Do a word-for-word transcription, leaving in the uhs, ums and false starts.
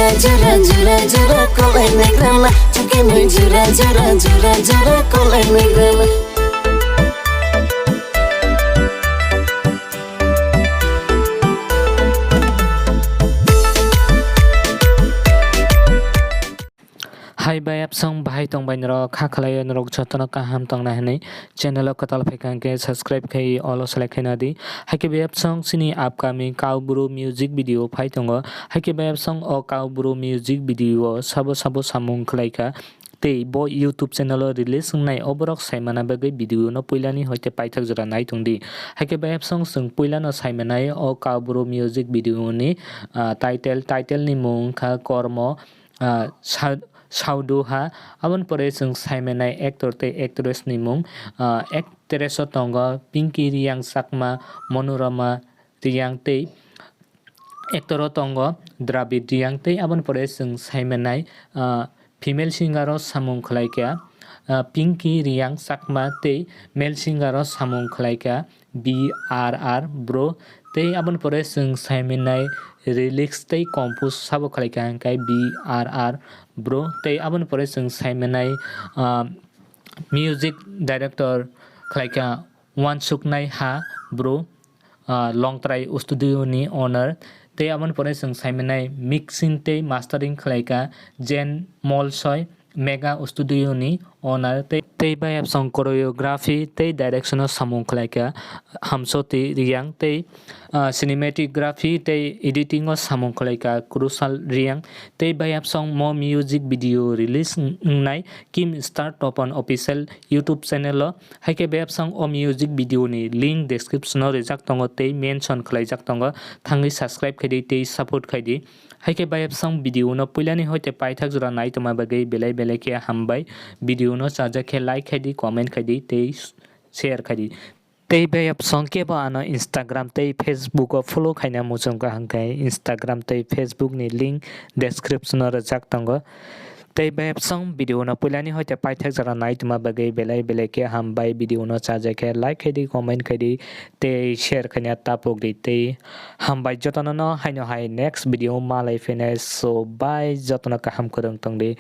Jura jura jura kolainai grala, chungkhe noi jura jura jura jura kolainai grala. Hai bai yapsong, bahai tong bai norok, kha khlai yo norok joto no kaham tongnai hinwi channel o kwtal phai kha hwnkhe subscribe khai all o select khai na di. Hai khe bai yapsong chini upcoming Kaubru music video phai tongo. Hai khe bai yapsong o Kaubru music video o sabo sabo samung khlai kha tei bo YouTube channel o release wngnai o borok sai mana bagwi video no puila ni hoite paithak jora nai tong di. Hai khe bai yapsong chwng puila no sai manai o Kaubru music video ni, ah, title, title ni mung wngkha Kormo, ah, Sa-, Saudu Ha. Aboni pore chwng sai manai actor tei actress ni mung, ah, actress o tongo Pinky Reang Chakma, Monorama Reang tei actor o tongo Dravid Reang tei aboni pore chwng sai manai, ah, female singer o samung khlai kha, ah, Pinky Reang Chakma tei male singer o samung khlai kha B R R Bro tei aboni pore chwng sai manai lyrics tei compose sabo khlai kha hwnkhe B R R Bro tei aboni pore chwng sai manai, ah, music director khlai kha Wansuknai Ha Bro, ah, Longtrai Studio ni owner, tei aboni pore chwng sai manai mixing tei mastering khlai kha Jen Molsoi, Mega Studio ni owner, tei, tei bai yapsong choreography tei direction o samung khlai kha Hamsoti Reang tei, ah, cinematography tei editing o samung khlai kha Krushal Reang, tei bai yapsong mo music video release wngnai Kim Star Topon Official YouTube channel o. Hai khe bai yapsong o music video ni link description o rijak tongo tei mention khlaijak tongo, thangwi subscribe khai di tei support khai di. Hai khe bai yapsong video no puila ni hoite paithak jora nai tongma bagwi belai belai khe hambai. Video no chajak khe like khai di, comment khai di tei share khai di. Tei bai yapsong kebo ano Instagram tei Facebook o follow khaina muchung kha hwnkhe Instagram tei Facebook ni link description o rijak tongo. Tei bai yapsong video no puila ni hoite paithak jora nai tongma bagwi belai belai khe hambai. Video no chajak khe like khai di, comment khai di tei share khaina tapuk di tei hambai jotono no haino hai next video malai phinai. So bye, jotono kaham kwrwng tong di.